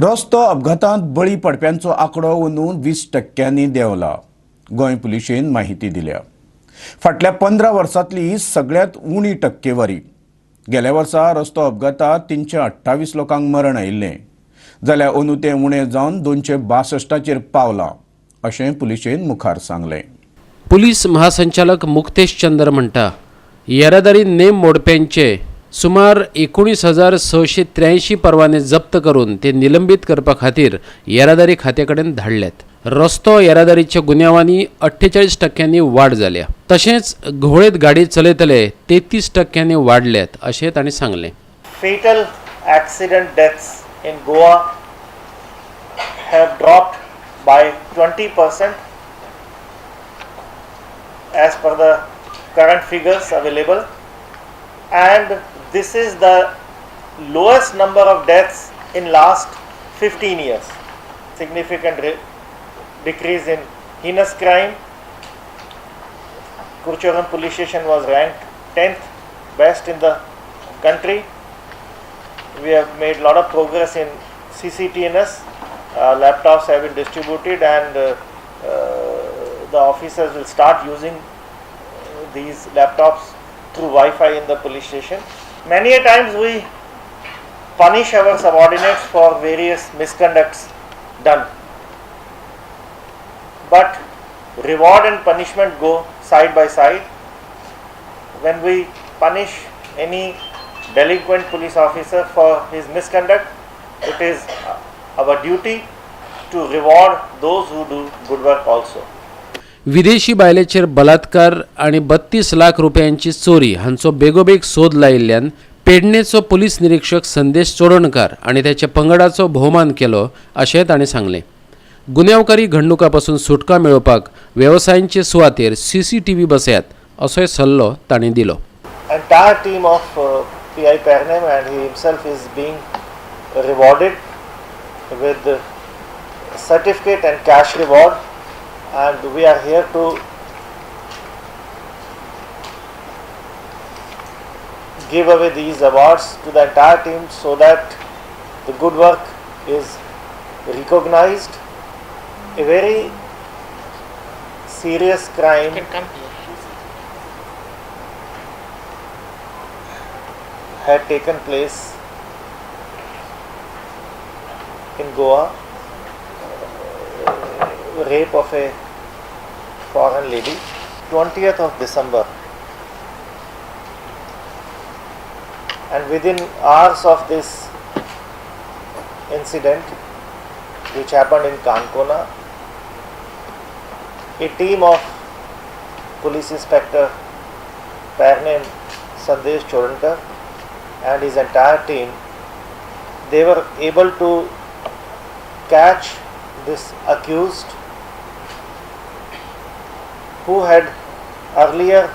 रस्तो अपघातांत बळी पडप्यांचो आंकडो अंदूं 20% देंवला. गोंय पुलिशेन माहिती दिल्या. फाटल्या 15 वर्सांतली सगळ्यांत उणी टक्केवारी. गेल्या वर्सा रस्तो अपघातांत 328 लोकांक मरण आयिल्लें, जाल्यार अंदूं तें उणें जावन 262चेर पावलां अशें पुलिशेन मुखार सांगलें. पुलीस महासंचालक मुक्तेश चंद्र म्हणटा, येरादारी नेम मोडप्यांचे सुमार 19,683 परवाने जप्त करून ते निलंबीत करपा खातीर येरादारी खात्या कडेन धाडल्यात. रस्तो येरादारीच्या गुन्यांवांनी 48% वाड जाल्या, तशेंच घुंवळेत गाडी चलयतले 33% वाडल्यात अशें तांणी सांगलें. Fatal accident deaths in Goa have dropped by 20% as per the current figures available, and this is the lowest number of deaths in last 15 years. Significant decrease in heinous crime. Curchorem police station was ranked 10th best in the country. We have made a lot of progress in CCTNS. Laptops have been distributed, and the officers will start using these laptops through Wi-Fi in the police station. Many a times we punish our subordinates for various misconducts done, but reward and punishment go side by side. When we punish any delinquent police officer for his misconduct, it is our duty to reward those who do good work also. विदेशी बायलेचेर बलात्कार आनी 32 लाख रुपयांची चोरी हांचो बेगोबेग सोद लायिल्ल्यान पेडणेचो police निरीक्षक संदेश चोडणकार आनी त्याच्या पंगडाचो भोवमान केलो अशें ताणें सांगलें. गुन्यांवकारी घडणुकां पसून सुटका मेळोवपाक वेवसायांचे सुवातेर सीसीटीव्ही बसयात असोय सल्लो तांणी दिलो. Entire team of PI Pernem and he himself is being rewarded with the certificate and cash reward, and we are here to give away these awards to the entire team so that the good work is recognized. A very serious crime had taken place in Goa, rape of a foreign lady, 20th of December. And within hours of this incident, which happened in Kankona, a team of police inspector Pernem Sandesh Chodankar and his entire team, they were able to catch this accused who had earlier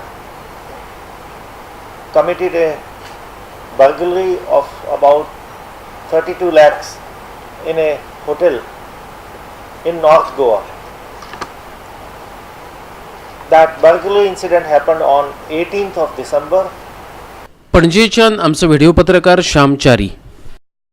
committed a burglary of about 32 lakhs in a hotel in North Goa. That burglary incident happened on 18th of December. पणजेच्यान आमचो video पत्रकार श्याम च्यारी.